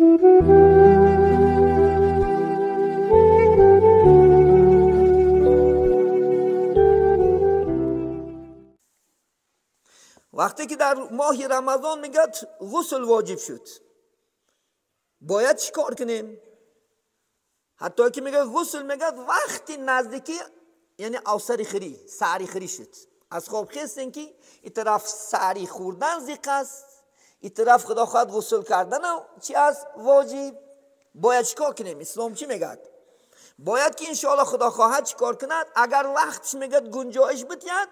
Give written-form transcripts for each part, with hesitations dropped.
وقتی که در ماه رمضان میگه غسل واجب شد، باید چیکار کنیم؟ حتی که میگه غسل، میگه وقتی نزدیکی یعنی اوسری خری سعری خری شد، از خواب خستین که این طرف سعری خوردن زیق است، این طرف خدا خواهد غسل کردن چی است؟ واجب. باید چیکار کنیم؟ اسلام چی میگه؟ باید که انشاءالله خدا خواهد چیکار کند؟ اگر وقتش میگه گنجایش بتید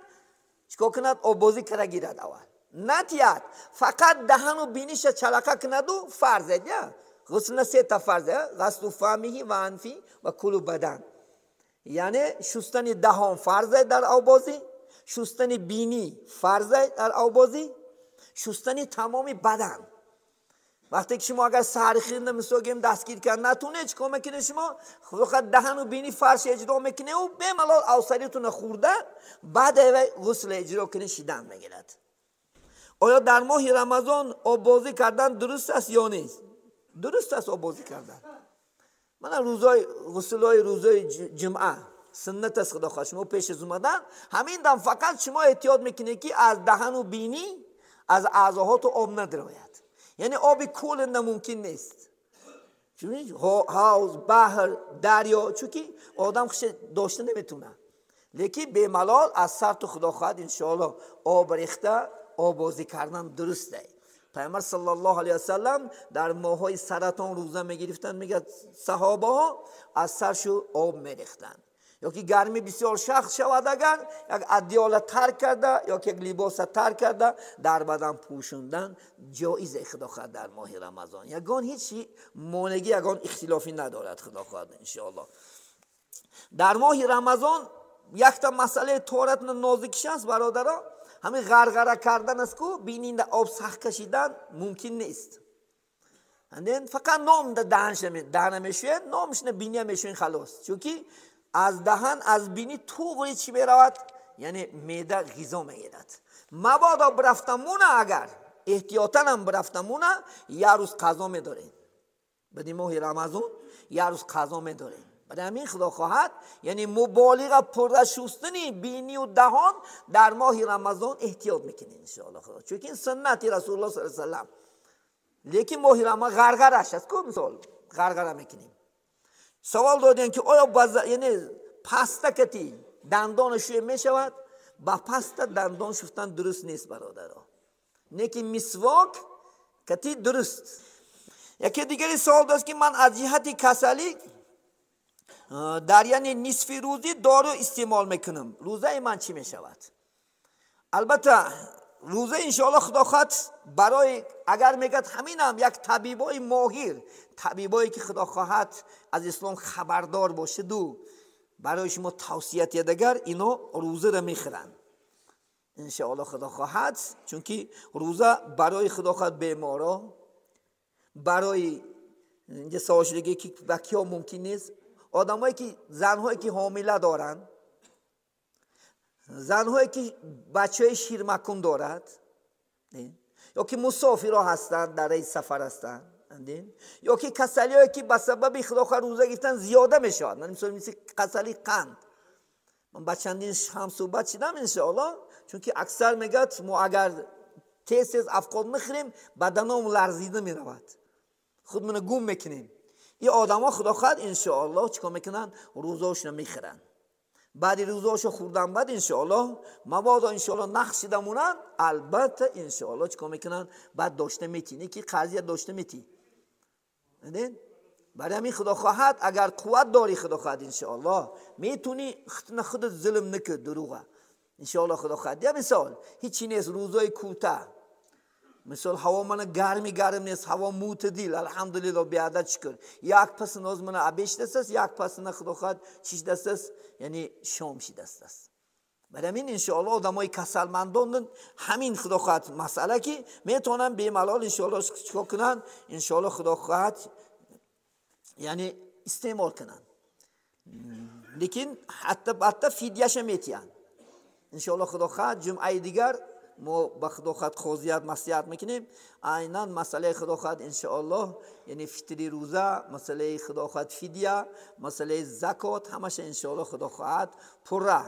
چیکار کند؟ آبازی کرده گیرد اول نتید، فقط دهن و بینیش چلقه کند و فرض ده. غسل سه تا فرضه، غسل فمه و انفی و کل بدن، یعنی شستن دهان فرضه در آبازی، شستن بینی فرضه در آبازی، شستن تمام بدن. وقتی که شما اگر سرخیر نمیسوگیم دستگیر کردن نتونه چیکار میکنه شما؟ فقط دهن و بینی فرش اجرا میکنه و به ملال اوسریتون خورده، بعد غسل اجرا کنه شیدن میگیرد. آیا در ماه رمضان آب بازی کردن درست است یا نیست؟ درست است آب بازی کردن. من روزای غسلای روزای جمعه سنت است، خدا خواهد شما پیش از اومدن همین دم فقط شما احتیاط میکنه که از دهن و بینی از اعضاهات آب ندراید، یعنی آب کل ممکن نیست، چون حوض، بحر، دریا، چون که آدم خوش داشته نمیتونه، لیکن به ملال از سر تو خدا خواهد انشاءالله آب ریخته آب بازی کردن درسته. پیامبر صلی الله علیه وسلم در ماهای سرطان روزه میگرفتن، میگه صحابه ها از سرشو آب میریختن، یا که گرمی بسیار سخت شود اگر یک ادیال ترک کرده یا که یک لباس ترک کرده در بدن پوشوندن جایز خدا خواهد در ماه رمضان، یگان هیچ مانعی یگان اختلافی ندارد خدا خواهد انشاءالله. در ماه رمضان یک تا مسئله طهارت نازکش است برادران، همین غرغره کردن است که بینینده آب سخت کشیدن ممکن نیست، فقط نام دهن میشوید، نامش بینی میشوین خلاص، چون که از دهن از بینی توغری چی میرود؟ یعنی معده غذا میگیرد. مبادا برفتمونه اگر احتیاطاً هم برفتمونه یه روز قضا میداریم، بعد ماه رمضان یه روز قضا میداریم. برای همین خدا خواهد یعنی مبالغه پر شستنی بینی و دهان در ماه رمضان احتیاط میکنین انشاءالله خدا، چون این سنت رسول الله صلی الله علیه و سلم. لیکن ماه رمضان غرغرش است، کو مثال غرغره میکنیم. سوال دادین که آیا یعنی پاستا کتی دندان شوی میشود؟ با پاستا دندان شفتن درست نیست برادرها، نه که مسواک کتی درست. یکی دیگری سوال داشت که من از جهت کسلی در یعنی نصف روزی دارو استعمال میکنم، روزه من چی میشود؟ البته روزه انشاءالله خدا خواهد برای اگر میگد همین هم یک طبیبای ماهر، طبیبایی که خدا خواهد از اسلام خبردار باشه دو برای شما توصیه دیگر اینا روزه را میخورن انشاءالله خدا خواهد، چون که روزه برای خدا خواهد بیمارا، برای اینجا سوال شده که بکیا ممکن نیست، آدمایی که زنهایی که حامله دارن، زنهایی که بچه شیرمکن دارد، یا که مسافرها هستند در راه سفر هستند، یا که کسلی که به سبب خدا خواهد روزه گرفتن زیاده میشود، من مثل کسلی قند، من با چندین هم صحبت شدم انشاءالله، چون که اکثر میگه ما اگر تیز تیز افکار میخوریم بدنم لرزیده میرود، خودمون گم میکنیم. این آدما خدا خواهد انشاءالله چیکار میکنن؟ روزهاشون میخورن، بعد روزهاشو خوردن بعد انشاءالله مبادا انشاءالله نقش دمونن، البته انشاءالله چیکار میکنن؟ بعد داشته میتینه که قضیه داشته میتی. برای همین خدا خواهد اگر قوت داری خدا خواهد انشاءالله میتونی خودت ظلم نکن، دروغه انشاءالله خدا خواهد. یه مثال هیچی نیست، روزای کوتاه، مثال هوا من گرمی گرم نیست، هوا معتدل الحمدلله بیادت شکر، یک پس ناز من ابش دست است، یک پس نه خدا خواهد چیش دست است، یعنی شام شی دست است. برای همین انشاءالله آدمای کسلمندان همین خدا خواهد مسئله که میتونن به ملال انشاءالله چیکار کنن؟ انشاءالله خدا خواهد یعنی استعمال کنن، لیکن حتی فدیه‌ش میتین انشاءالله خدا خواهد جمعه دیگر ما با خدا خواهد خوزیت مسیحت میکنیم عینا مسئله خدا خواهد انشاءالله یعنی فطری روزه مسئله خدا خواهد فدیه مسئله زکات همش انشاءالله خدا خواهد پره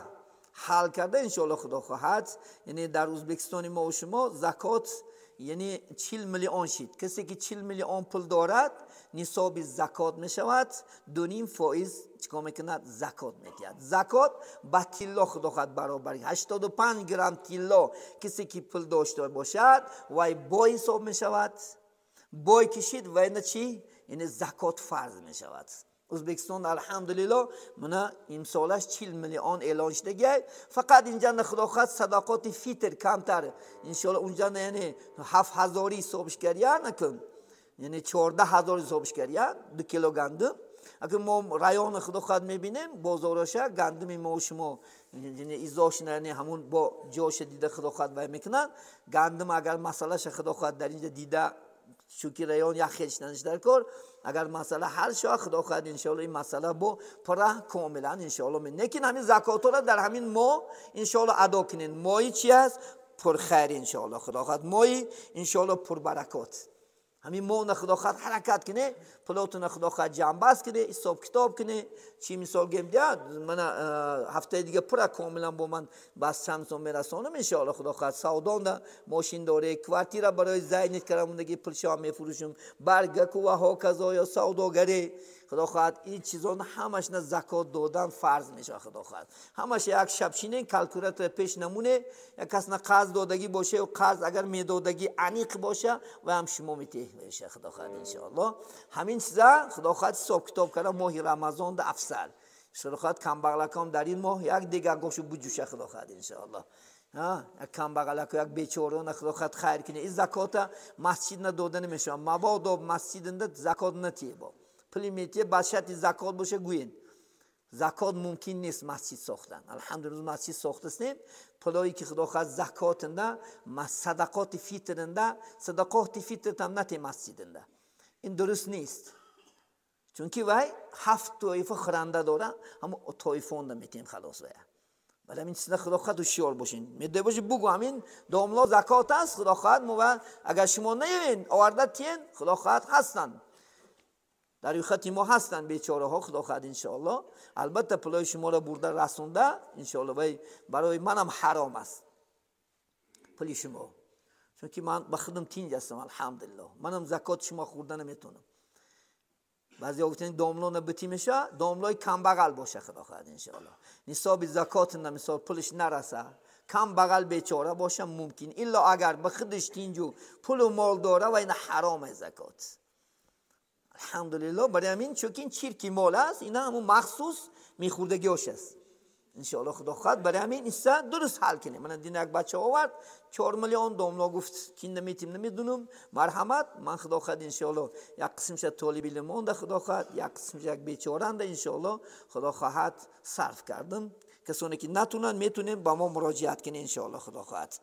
حل کرده انشاءالله خدا خواهد یعنی در ازبکستان ما و شما زکات یعنی 40 میلیون شد کسی که 40 میلیون پول دارد نصاب زکات میشود 2.5 فایز چیکار میکند زکات میدهد زکات با طلا خدا خواهد برابر 85 گرم طلا کسی که پول داشته باشد وای بای حساب میشود بای کشید و اینا چی یعنی زکات فرض میشود ازبکستون الحمدلله منا امسالش 40 میلیون اعلان شده فقط اینجا خدا خواهد صدقات فطر کمتر انشالله اونجا یعنی 7000 حسابش کردن نکن یعنی 14000 حسابش کردن 2 کیلو گندم اگه ما رایان خدا خواهد میبینیم بازارش گندم ما و شما یعنی ایزاش یعنی همون با جاش دیده خدا خواهد وای میکنن گندم اگر مسئله خدا خواهد در اینجا دیده چونکی رایان یک خیلش در کار اگر مسئله حل شود خدا خواهد انشاءالله این مسئله با پره کاملا انشاءالله می نکن همین زکات را در همین ماه انشاءالله ادا کنین ماهی چی است پر خیر انشاءالله خدا خواهد ماهی انشاءالله پر برکات همین ماه خدا خواهد حرکت کنه پولاتون خدا خواهد جمع کنه حساب کتاب کنه چی مثال گیم دیاد من هفته دیگه پر کاملا با من بس سمسون میرسانم انشاءالله خدا خواهد سودان ده ماشین داره کوارتیرا برای زینت کردم دیگه پولشا میفروشم برگک و هاکذا یا سوداگری خدا خواهد این چیزان همش نه زکات دادن فرض میشه خدا خواهد همش یک شب شینه کالکولاتور پیش نمونه یک کس نه قرض دادگی باشه و قرض اگر میدادگی عمیق باشه و هم شما میته میشه خدا خواهد انشاءالله همین چیزا خدا خواهد حساب کتاب کرده ماه رمضان ده افضل خدا خواهد کمبغلکام در این ماه یک دیگه گوشو بجوشه خدا خواهد انشاءالله ها یک کمبغلک یک بیچاره خدا خواهد خیر کنه این زکات مسجد نداده نمیشه مبادا مسجد زکات نتیه با پولی میتیه با شرط زکات باشه گوین زکات ممکن نیست مسجد ساختن الحمدلله مسجد ساخته پولایی که خدا خواهد زکاتنده صدقات فطرنده صدقات فطر هم نتی مسجدنده این درست نیست چون که وای 7 طایفه خورنده داره هم طایفه اونده میتیم خلاص وای ولی همین چیزا خدا خواهد هوشیار باشین میده باشی بگو همین داملا زکات است خدا خواهد مو اگر شما نیین آورده تین خدا خواهد هستن در خط ما هستن بیچاره ها خدا خواهد انشاءالله البته پولای شما را برده رسونده انشاءالله وای برای منم حرام است پول شما چون که من با خودم تینج هستم الحمدلله منم زکات شما خورده نمیتونم بعضی ها گفتن داملا نبتی میشه داملای کم بغل باشه خدا خواهد انشاءالله نصاب زکات نه مثال پولش نرسه کم بغل بیچاره باشه ممکن الا اگر به خودش تینجو پول و مال داره و این حرام زکات الحمدلله برای همین چون این چیرکی مال است اینا همون مخصوص میخوردگیاش است انشاءالله خدا خواهد برای همین ایسا درست حل کنه من دین یک بچه آورد 4 میلیون داملا گفت کینده میتیم نمیدونم مرحمت من خدا خواهد انشاءالله یک قسمش طالب علم ده خدا خواهد یک قسمش یک بیچاره ده انشاءالله خدا خواهد صرف کردم کسانی که نتونن میتونن با ما مراجعت کنه انشاءالله خدا خواهد.